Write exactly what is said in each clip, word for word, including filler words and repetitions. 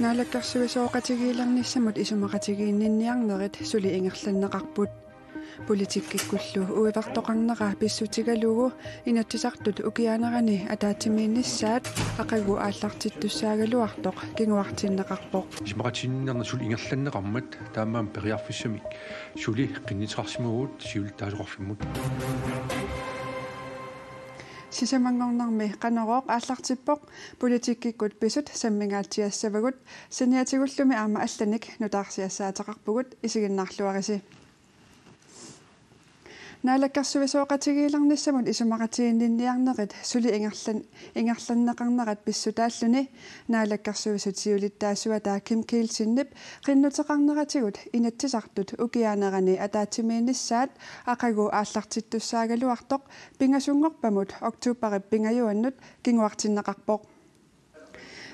Naalakkersuisooqatigiilernissamut isumaqatigiinninniarnerit suli ingerlanneqarput. Politikkikkullu uivertoqarnera pissutigalugu Inatsisartut ukiaanerani ataatsimiinnissaat aqagu aallartittussaagaluartoq kinguartinneqarpoq. Isumaqatigiinniarnerit suli ingerlanneqarmat taamaammat periarfissamik suli qinnuteqarsimavugut siulittaasoqarfimmut. Sisamanngornermi Qanorooq aallartippoq, politikkikkut pisut sammingaatsiassavagut, saniatigullumi aamma allanik nutaarsiassaateqarpugut, isiginnaarluarisi. Naalakkersuisooqatigiilernissamut isumaqatigiinninniarnerit suli ingerlan-, ingerlanneqarnerat pissutaalluni Naalakkersuisut siulittaasuata Kim Kielsenip qinnuteqarneratigut Inatsisartut ukiaanerani ataatsimiinnissaat aqagu aallartittussaagaluartoq pingasunngorpamut oktoberip pingajuannut kinguartinneqarpoq.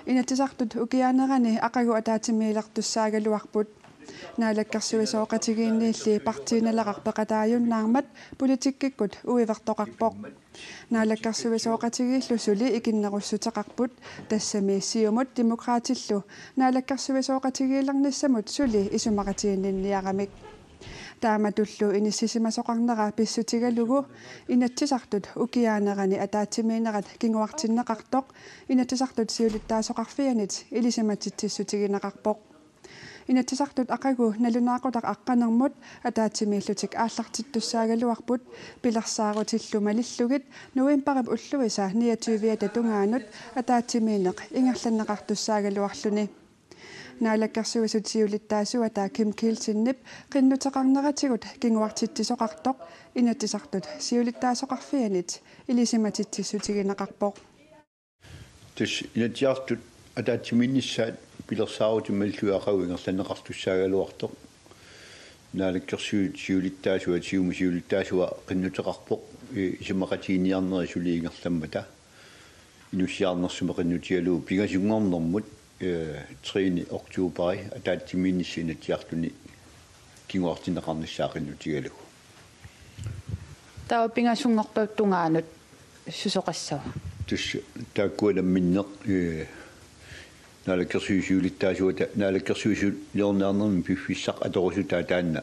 Inatsisartut ukiaanerani aqagu ataatsimiilertussaagaluarput. Naalakkersuisooqatigiinniilli Partii Naleraq peqataajunnaarmat politikkikkut uivertoqarpoq. Naalakkersuisooqatigiillu suli ikinnerussuteqarput, tassami Siumut Demokraatillu naalakkersuisooqatigiilernissamut suli isumaqatigiinninniaramik. Taamatullu inissisimasoqarnera pissutigalugu Inatsisartut ukiaanerani ataatsimiinnerat kinguartinneqartoq Inatsisartut siulittaasoqarfianit ilisimatitsissutigineqarpoq. Inatsisartut aqagu nalunaaqutaq aqqanermut ataatsimiillutik aallartittussaagaluarput pilersaarutillu malillugit novembarip ulluisa niogtyviata tungaanut ataatsimiinneq ingerlanneqartussaagaluarluni. Naalakkersuisut siulittaasuata Kim Kielsenip qinnuteqarneratigut kinguartitsisoqartoq Inatsisartut siulittaasoqarfianit ilisimatitsissutigineqarpoq. Tassa Inatsisartut ataatsimiinnissaat pilersaarutit malillugit aqagu ingerlanneqartussaagaluartoq. Naalakkersuisut siulittaasuat, Siumut siulittaasuat qinnuteqarpoq, i-, isumaqatigiinniarnerit suli ingerlammata. Inussiarnersumik qinnutigalugu pingasunngornermut, eh, tredivte oktoberi ataatsimiinnissaq Inatsisartuni kinguartinneqarnissaa qinnutigalugu. Taava pingasunngorpat tungaanut susoqassava? Tassa taakkua namminneq, eh, Naalakkersuisut siulittaasuata, Naalakkersuisut siuliorniarnermi piffissaq atorusutaq taanna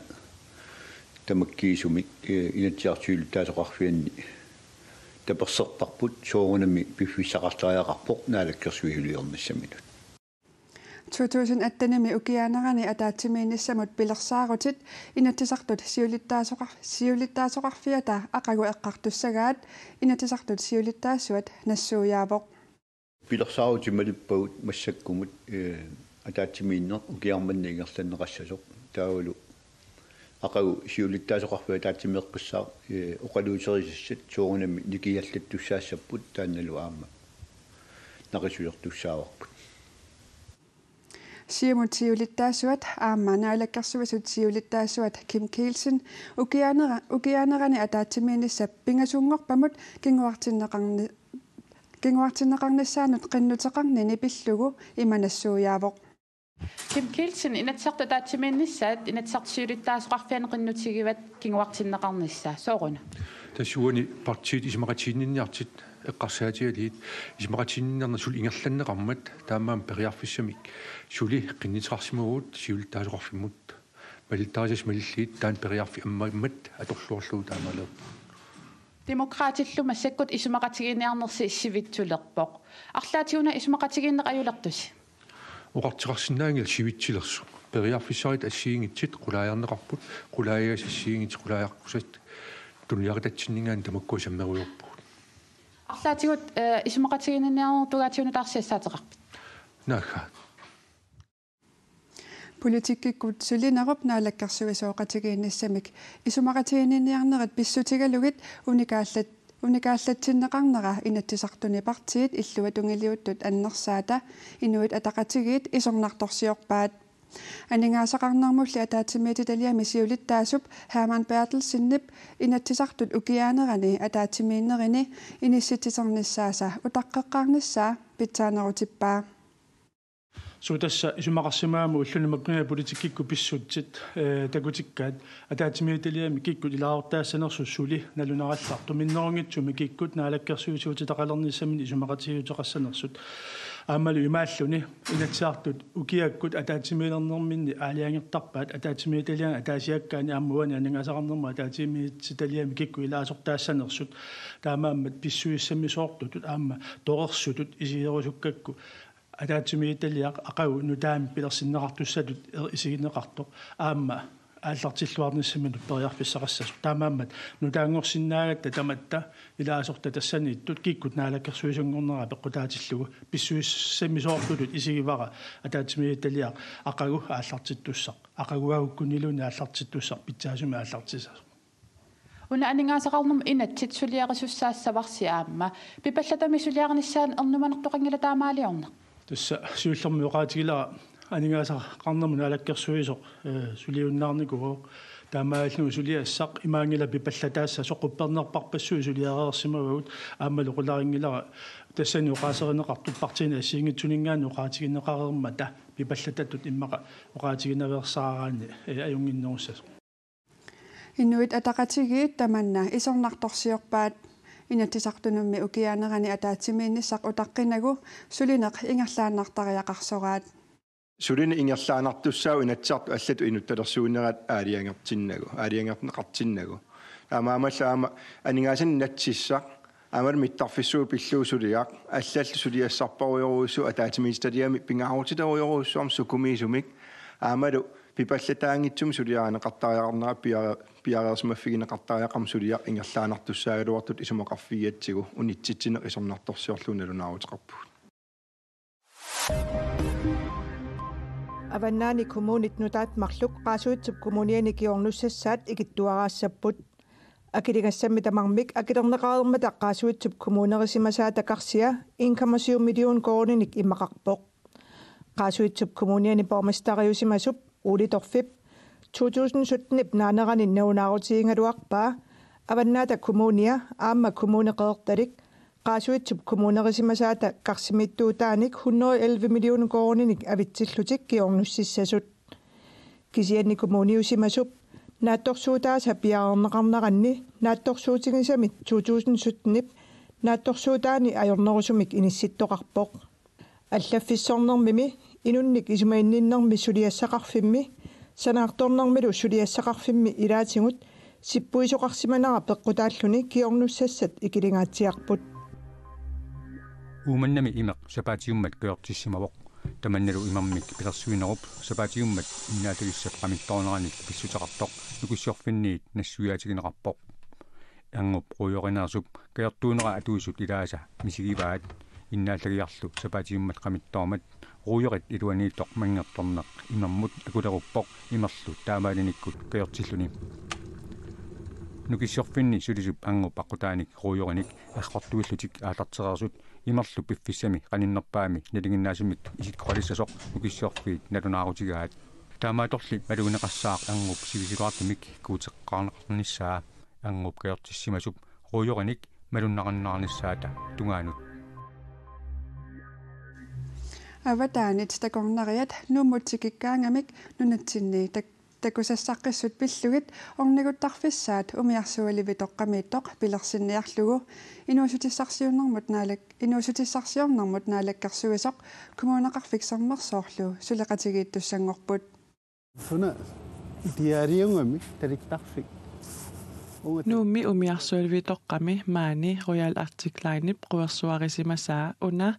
tamakkiisumik, eh, Inatsisartut siulittaasoqarfianni tapersersorparput, soorunami piffissaqartariaqarpoq naalakkersuisuuliornissaminut. To tusind attenimi ukiaanerani ataatsimiinnissamut pilersaarutit Inatsisartut siulittaasoqar-, siulittaasoqarfiata aqagu eqqartussagaat Inatsisartut siulittaasuat nassuiaavoq. Pilersaarutit malippagut massakkumut, eh, ataatsimiinneq ukiarmanna ingerlanneqassasoq. Taavalu aqagu siulittaasoqarfiup ataatsimeeqqissaaq, eh, oqaluuserisassat soorunami nikiallattussaassapput, taannalu aamma naqisulertussaavarput. Siumut siulittaasuat aamma Naalakkersuisut siulittaasuat Kim Kielsen ukiaanera-, ukiaanerani ataatsimiinnissap pingasunngorpamut kinguartinneqarni-, kinguartinneqarnissaanut qinnuteqarnini pillugu ima nassuiaavoq. Kim Kielsen, Inatsisartut ataatsimiinnissaat Inatsisartut siulittaasoqarfianni qinnutigivat kinguartinneqarnissaa. Sooruna? Tassa uani partiit isumaqatigiinninniartut eqqarsaatigalugit isumaqatigiinninniarneq suli ingerlanneqarmat taamaammat periarfissamik suli qinnuteqarsimavugut siulittaasoqarfimmut. Malittarisassat malillugit taanna periarfik ammammat atorluarlugu taamaalioq. Demokraatillu massakkut isumaqatigiinniarnersi sivitsulerpoq. Arlaatigut una isumaqatigiinneq ajulertusi? Oqartoqarsinnaanngilaq sivitsilersoq. Periarfissaarutit assigiinngitsut qulaajarneqarput, qulaajagassat assigiinngitsut qulaajarput, tunuliaqatatsinninngaanniit tamakkua sammerujoorpugut. Arlaatigut, eh, isumaqatigiinniarnerup tungaatigut nutaarsiassaateqarpit? Naagga. Politikkikkut sulinerup naalakkersuisooqatigiinnissamik isumaqatigiinniarnerit pissutigalugit unikaallat-, unikaallatsinneqarnera Inatsisartuni partiit illuatungiliuttut annersaata Inuit Ataqatigiit isornartorsiorpaat. Aningaasaqarnermulli ataatsimiititaliami siulittaasup Hermann Berthelsenip Inatsisartut ukiaanerani ataatsimiinnerini inissitsiternissaasa utaqqeqqaarnissaa pitsaanerutippaa. Suu, tassa isumaqarsimagama ulluni makkunani politikkikkut pissutsit, eh, takutikkaat, ataatsimiititaliami kikkut ilaasortaassanersut suli nalunarallartoq. Minnerunngitsumik kikkut naalakkersuisuutitaqalernissaminnik isumaqatigiissuteqassanersut. Aammalu imaalluni Inatsisartut ukiakkut ataatsimiilernerminni aalajangertarpaat, ataatsimiititaliani ataasiakkaani aamma uani aningaasaqarnermut ataatsimiititaliami kikkut ilaasortaassanersut. Taamaammat pissusissamisoortutut aamma torersutut isigerusukkakku ataatsimiititaliaq aqagu nutaamik pilersinneqartussatut er-, isigineqartoq aamma aallartilluarnissaminut periarfissaqassasoq. Taamaammat nutaanngorsinnaagatta tamatta ilaasortat tassaniittut kikkut naalakkersuisunngornerat peqqutaatillugu pissusissamisoortutut isigivara ataatsimiititaliaq aqagu aallartittussaq, aqaguagukkunniluunniit aallartittussaq pitsaasumik aallartissasoq. Una aningaasaqarnermut inatsit suliarisussaassavarsi aamma. Pipallatami suliarinissaanut ernumanartoqanngilaq taamaaliorneq? Tassa siullermik oqaatigilara aningaasaqarnermut naalakkersuisoq, eh, suliunnaarnikuuvoq. Taamaalilluni suliassaq imaanngilaq pipallataassasoq, quppernerpassuit suliareersimavagut aammalu qularinngilara tassani oqaaserineqartut partiinit assigiinngitsuninngaanniit oqaatigineqareermata pipallatatut immaqa oqaatiginaveersaaraanni, eh, ajunnginnerussasoq. Inuit Ataqatigiit tamanna isornartorsiorpaat. Inatsisartunummi ukiaanerani ataatsimiinnissaq utaqqinagu sulineq ingerlaannartariaqarsoraat. Sulineq ingerlaannartussaavoq Inatsisartut allatut inuttalersuinerat aalajangertinnagu, aalajangerneqartinnagu. Taamaammallu aamma aningaasanik natsissaq aammalu mittarfissuit pillugu suliaq allallu suliassarparujorujussuuvoq, ataatsimiititaliami pingaarutilerujorujussuarmik sukumiisumik aammalu pipallataanngitsumik suliarineqartariaqarnera piare-, piareersimaffigineqartariaqarmat suliaq ingerlaannartussaagaluartutut isumaqarfigigatsigu unitsitsineq isornartorsiorlugu nalunaaruteqarpugut. Avannaani Kommunit nutaat marluk Qaasuitsup Kommuniani kingornussassaat ikittuaraassapput. Akiligassammi tamarmik akilerneqareermata Qaasuitsup Kommunerisimasaata karsia en komma syv million koruuninik imaqarpoq. Qaasuitsup Kommuniani borgmesteriusimasup Ole Torfip to tusind syttenip naanerani nalunaarutigigaluarpaa Avannaata Kommunia aamma Kommune Qeqertalik Qaasuitsup Kommunerisimasaata karsimiittuutaanik hundrede elleve million koruuninik avitsillutik kingornussissasut. Kisianni kommuniusimasup naatsorsuutaasa piareerneqarneranni naatsorsuutigisamit to tusind syttenip naatsorsuutaani ajornerusumik inissittoqarpoq. Allaffissornermimi inunnik isumaginninnermi suliassaqarfimmi sanaartornermilu suliassaqarfimmi ilaatigut sippuisoqarsimanera peqqutaalluni kingornussassat ikiligaatsiarput. Uummannami imeq sapaatiummat kajortissimavoq. Tamannalu imermik pilersuinerup sapaatiummat innaallagissanik qamittooraanni pissuteqartoq Nukissiorfinniit nassuiaatigineqarpoq. Erngup ruujorineersup kajortuunera atuisut ilaasa misigivaat, innaallagiarlu sapaatiummat qamittoormat ruujorit iluaniittoq manngertorneq imermut akuleruppoq imerlu taamaalinikkut kajortilluni. Nukissiorfinni sulisup erngup aqqutaanik ruujorinik errortuillutik aallartereersut imerlu piffissami qaninnerpaami nalinginnaasumik isikkoqalissasoq Nukissiorfiit nalunaarutigaat. Taamaattorli malugineqassaaq erngup sivisugaartumik kuuteqqaarneqarnissaa. Erngup kajortissimasup ruujorinik malunnarunnaarnissaata tungaanut. Avataanit takornariat Nuummut tikikkaangamik nunatsinni tak-, takusassaqqissut pillugit orniguttarfissaat umiarsualivitoqqamiittoq pilersinniarlugu inuussutissarsiuinermut naalak-, inuussutissarsiornermut naalakkersuisoq Kommuneqarfik Sermersoorlu suleqatigiittussanngorput. Suna diariungami talittarfik. Unga- Nuummi umiarsualivitoqqami maani Royal Arctic Linep quersuarisimasaa una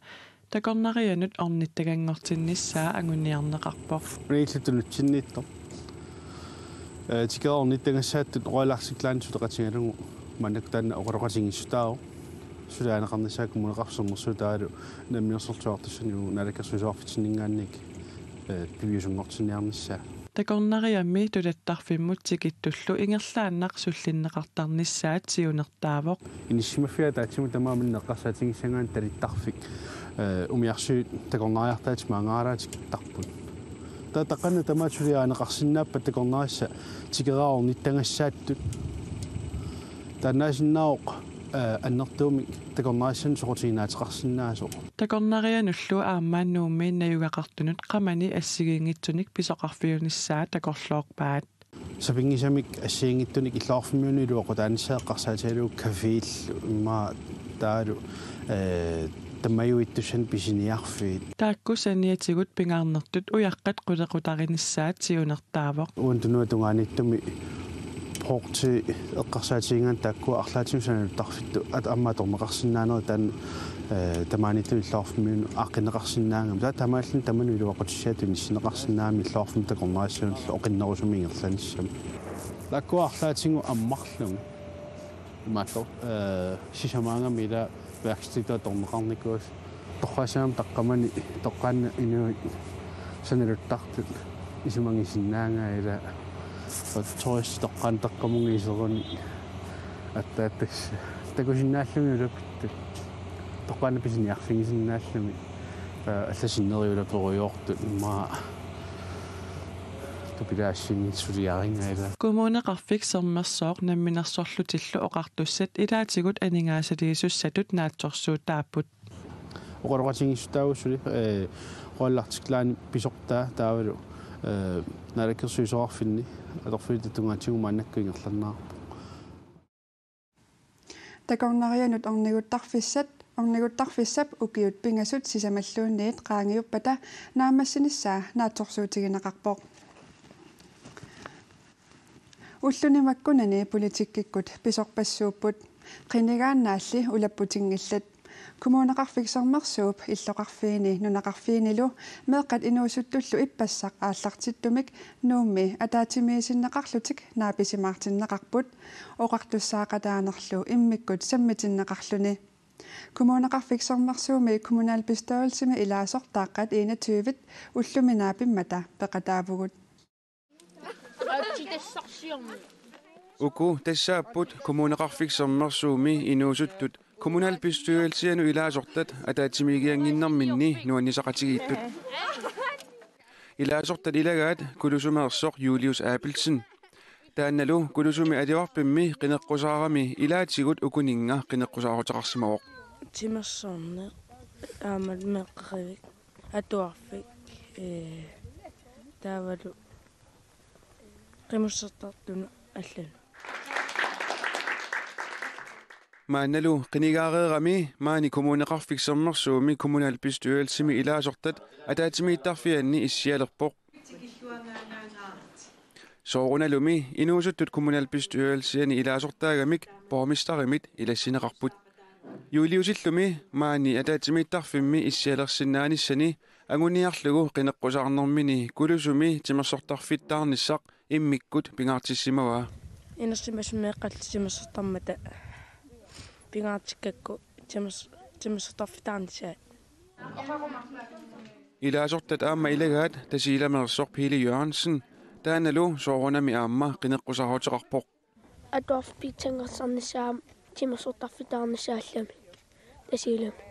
takornarianut ornittaganngortinnissaa anguniarneqarpoq. Illit tunutsinniittoq. Eh, tikeraat ornittagassaattut Royal Arctic Line suleqatigalugu maannakkut taanna oqaloqatigiissutaavoq. Suliarineqarnissaa Kommuneqarfik Sermersuutaarlu Namminersorluartussanit Naalakkersuisoqarfitsinninngaanniit, eh, piviusunngortinniarnissaa. Takornariammi tulattarfimmut tikittullu ingerlaannaq sullinneqartarnissaat siunertaavoq. Inissisimaffigaat ataatsimut tamaat minnerpaasaatigissagaanni talittarfik, eh, umiarsuit takornariartaat maangaaralaat tikittarput. Taava taqqanna tamaat suliarineqarsinnaappat takornarissat tikeraat ornittagassaattut. Taannaasinnaavoq Annertuumik takornariassanut soqutiginaateqarsinnaasoq. Takornarianullu aamma Nuummi najugaqartunut qamani assigiinngitsunik pisoqarfiunissaa takorloorpaat. Sapinngisamik assigiinngitsunik illoqarfimmiunut iluaqutaanissaa eqqarsaatigalugu cafélu immaqa taavalu, eh, tamajuittussanik pisiniarfiit. Taakku saniatigut pingaarnertut ujaqqat qulequtarinissaat siunertaavoq. Uuntunua tungaaniittumi porti eqqarsaatigigaanni taakkua arlaatigut sanaluttarfittut at-, aamma atorneqarsinnaanerat taanna, eh, tamaaniittut illoqarfimmiunut aaqqinneqarsinnaagami. Taava taamaalilluni tamanut iluaqutissiat inissinneqarsinnaammat illoqarfimmut takornariassanullu oqinnerusumik ingerlanissamut. Taakkua arlaatigut ammarlugit. Imaattoq, eh, sisamaagami ila værkstedet atorneqarnikuusoq. Torrassaammi taqqamani toqqaannaq inuit sanaluttartut isumagisinnaagaat ila turistit toqqaannaq taqqamunga iserunik aatsaat tassa takusinnaallugit ulapittut. Toqqaannaq pisiniarfigisinnaallugit, eh, allat sinneri ulaperujoortut immaqa tupilaassinngitsuliarigaat ila. Kommuneqarfik Sermersooq Namminersorlutillu Oqartussat ilaatigut aningaasaliisussatut naatsorsuutaapput. Oqaloqatigiissutaavoq suli, eh, Royal Arctic Line pisortaa taavalu, eh, naalakkersuisoqarfinni atorfillit tungaatigut maannakkut ingerlanneqarpoq. Takornarianut orniguttarfissat, orniguttarfissap ukiut pingasut sisamalluunniit qaangiuppata naammassinissaa naatsorsuutigineqarpoq. Ulluni makkunani politikkikkut pisorpassuupput. Qinigaannaalli ulapputinngillat. Kommuneqarfik Sermersuup illoqarfiini nunaqarfiinilu meeqqat inuusuttullu ippassaq aallartittumik Nuummi ataatsimiisinneqarlutik naapisimaartinneqarput, oqartussaaqataanerlu immikkut sammitinneqarluni. Kommuneqarfik Sermersuumi kommunalbestyrelsimi ilaasortaaqqat enogtyve ullumi naapimmata peqataavugut. Uku tassaapput Kommuneqarfik Sermersuumi inuusuttut kommunalbestyrelsianut ilaasortat ataatsimiigiannginnerminni nuannisaqatigiittut. Ilaasortat ilagaat Kulusumeersoq Julius Abelsen. Taannalu Kulusumi atuarfimmi qineqqusaarami ilaatigut ukuninnga qineqqusaaruteqarsimavoq. Timersorneq aamma meeqqerivik atuarfik, ee, taavalu qimussertartunut allanut. Maannalu qinigaareerami maani Kommuneqarfik Sermersuumi kommunalbestyrelsimi ilaasortat ataatsimiittarfianni issialerpoq. Soorunalumi inuusuttut kommunalbestyrelsiani ilaasortaagamik borgmesterimit ilassineqarput. Juliusillumi maani ataatsimiittarfimmi issialersinnaanissani anguniarlugu qineqqusaarnermini Kulusumi timersortarfittaarnissaq immikkut pingaartissimavaa. Inersimasut meeqqallu timersortarmata pingaartikkakku timers-, timersortarfittaarnissaat. Ilaasortat aamma ilagaat Tasiilameersoq Pele Jørgensen, taannalu soorunami aamma qineqqusaaruteqarpoq. Atuarfik pitsanngorsarnissaa timersortarfittaarnissaa allami Tasiilami.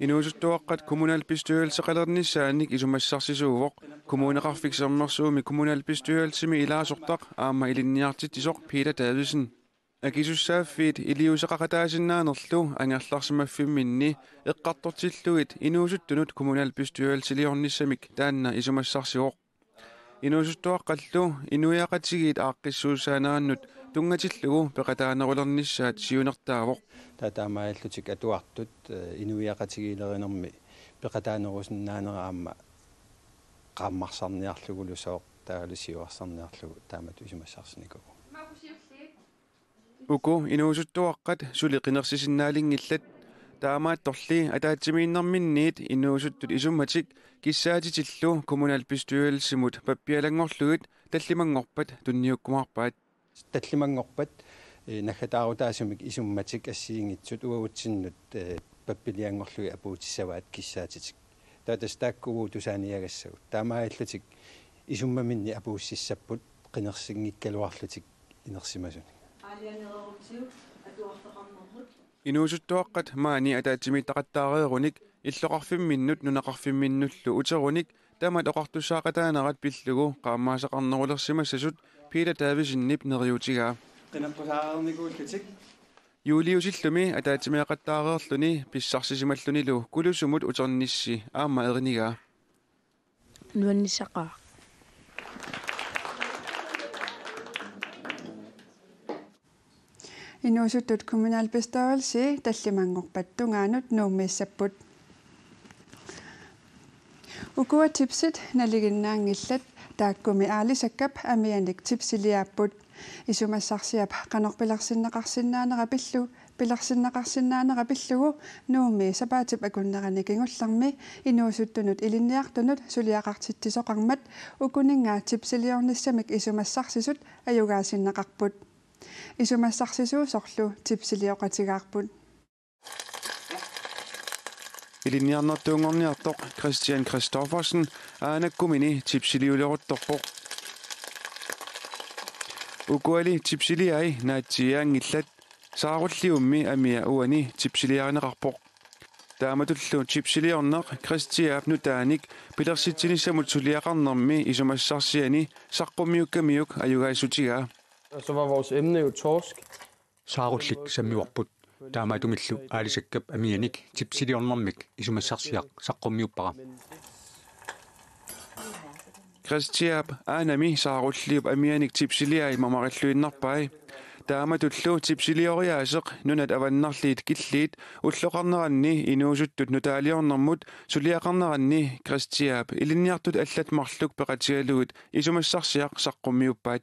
Inuusuttuaqqat kommunalbestyrelseqalernissaannik isumassarsisuuvoq Kommuneqarfik Sermersuumi kommunalbestyrelsimi ilaasortaq aamma ilinniartitsisoq Peter Davidsen. Akisussaaffiit iliuuseqaqataasinnaanerlu angerlarsimaffimminni eqqartortillugit inuusuttunut kommunalbestyrelseliornissamik taanna isumassarsivoq. Inuusuttuaqqallu inuiaqatigiit aaqqissuussaanerannut tunngatillugu peqataanerulernissaat siunertaavoq. Taava taamaalillutik atuartut, eh, inuiaqatigiilerinermi peqataanerusinnaanera aamma qaammarsarniarlugulu sooq taavalu siuarsarniarlugu taamatut isumassarsinikuuvoq. Uku inuusuttuaqqat suli qinersisinnaaliinngillat, taamaattorli ataatsimiinnerminniit inuusuttut isummatik kissaatitillu kommunalbestyrelsimut pappialanngorlugit tallimanngorpat tunniukkumaarpaat. Tallimanngorpat, eh, naggataarutaasumik isummatik assigiinngitsut uagutsinnut, eh, pappilianngorlugit apuutissavaat kissaatitik. Taava tassa taakku uagut tusaaniagassagut. Taamaalillutik isummaminnik apuussissapput qinersinngikkaluarlutik inersimasunik. Inuusuttuaqqat maani ataatsimiittoqattaareerunik illoqarfimminnut nunaqarfimminnullu uterunik tamat oqartussaaqataanerat pillugu qaammaasaqarnerulersimassasut Peter Davidsenip neriuutigaa. Qineqqusaarnikuullutik. Juliusillumi ataatsimeeqattaareerluni pissarsisimallunilu Kulusumut uternissi aamma erinigaa. Nuannissaqaaq. Inuusuttut kommunalbestyrelsi tallimanngorpat tungaanut Nuummiissapput. Ukua chipsit nalinginnaanngillat, taakkumi aalisakkap amianik chipsiliaapput. Isumassarsiap qanoq pilersinneqarsinnaanera pillu-, pilersinneqarsinnaanera pillugu Nuummi sapaatip akunnerani kingullermi inuusuttunut ilinniartunut suliaqartitsisoqarmat ukuninnga chipsiliornissamik isumassarsisut ajugaasinneqarput. Isumassarsisuusorlu chipsilioqatigaarput. Ilinniarnertuunngorniartoq Christian Christoffersen aanakkumini chipsiliuleruttorpoq. Ukuali chipsiliai naatsiiaanngillat, saarulliummi amia uani chipsiliarineqarpoq. Taamatullu chipsiliorneq Christiap nutaanik pilersitsinissamut suliaqarnermi isumassarsiani saqqummiukkamiuk ajugaassutigaa. Og så var vores emne jo torsk. Saarullit sammivarput. Taamaattumillu aalisakkap amianik chipsiliornermik isumassarsiaq saqqummiuppara. Christiap aanami saarulliup amianik chipsiliai mamarilluinnarpai. Taamatullu chipsilioriaaseq Nunat Avannarliit Killiit ulloqarneranni inuusuttut nutaaliornermut suliaqarneranni Christiap ilinniartut allat marluk peqatigalugit isumassarsiaq saqqummiuppaat.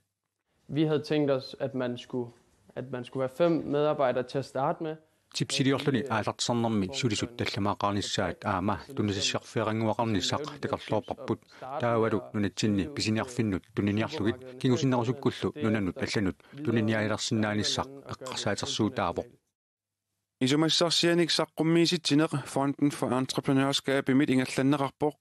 Vi havde tænkt os, at man skulle, at man skulle være fem medarbejdere til at starte med. Chipsiliorluni aallartisarnermi sulisut tallimaaqqaarnissaat aamma tunisassiorfiarannguaqarnissaq takorloorparput. Taavalu nunatsinni pisiniarfinnut tuniniarlugit kingusinnerusukkullu nunanut allanut tuniniaalersinnaanissaq eqqarsaatersuutaavoq. Isumassarsianik saqqummiisitsineq Fonden for Entreprenørskabimit ingerlanneqarpoq.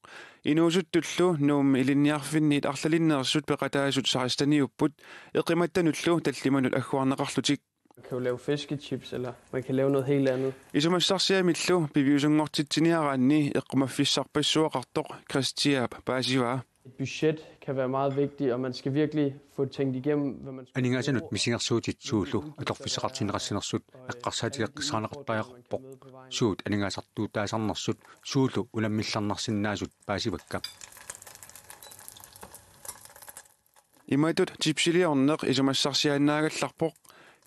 Inuusuttullu Nuummi ilinniarfinniit arlalinneersut peqataasut seksteniupput, eqimattanullu tallimanut agguarneqarlutik. Man kan jo lave fiskechips, eller man kan lave noget helt andet. Isumassarsiamillu piviusunngortitsiniaraanni eqqumaffissarpassuaqartoq Christiap paasivaa. Et budget kan være meget vigtigt, og man skal virkelig få tænkt igennem, hvad man skal bruge. Aningaasanut misigersuutit suullu atorfissaqartinneqassanersut eqqarsaatigeqqissaarneqartariaqarpoq. Suut aningaasartuutaasarnersut suullu unammillersinnaasut paasivakka. Imatut chipsiliorneq isumassarsiaannaagallarpoq.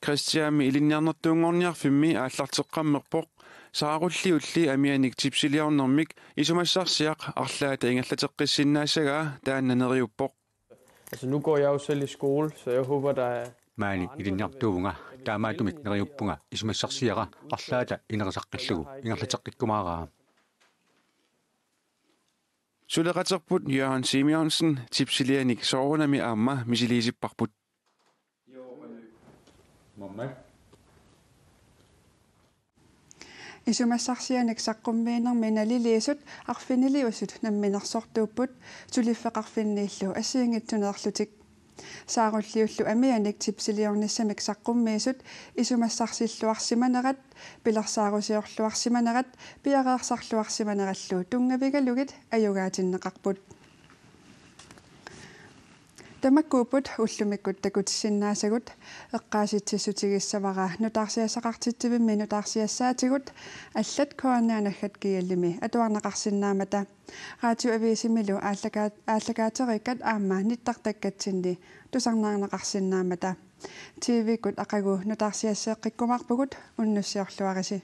Christiami ilinniarnertuunngorniarfimmi aallarteqqammerpoq. Saarulliulli amianik chipsiliornermik isumassarsiaq arlaata ingerlateqqissinnaassagaa taanna neriuppoq. Altså, nu går jeg jo selv i skole, så jeg håber, der er. Maani ilinniartuuvunga, taamaattumik neriuppunga isumassarsiara arlaata inerisaqqillugu ingerlateqqikkumaaraa. Suleqaterput Jørgen Simonsen chipsilianik soorunami aamma misiliisipparput. Isumassarsianik saqqummiinermi naliliisut arfiniliusut namminersortuupput suliffeqarfinniillu assigiinngitsuneerlutik. Saarulliullu amianik chipsiliornissamik saqqummiisut isumassarsilluarsimanerat, pilersaarusiorluarsimanerat, piareersarluarsimanerallu tunngavigalugit ajugaatinneqarput. Tamakkuupput ullumikkut takutissinnaasagut, eqqaasitsissutigissavara nutaarsiassaqartitsivimmi nutaarsiassaatigut allat K N R naggat G L-imi atuarneqarsinnaammata. Radioavisimilu aallaka-, aallakaateriikkat aamma nittartakkatsinni tusarnaarneqarsinnaammata. T V-kkut aqagu nutaarsiasseeqqikkumaarpugut, unnussiorluarisi.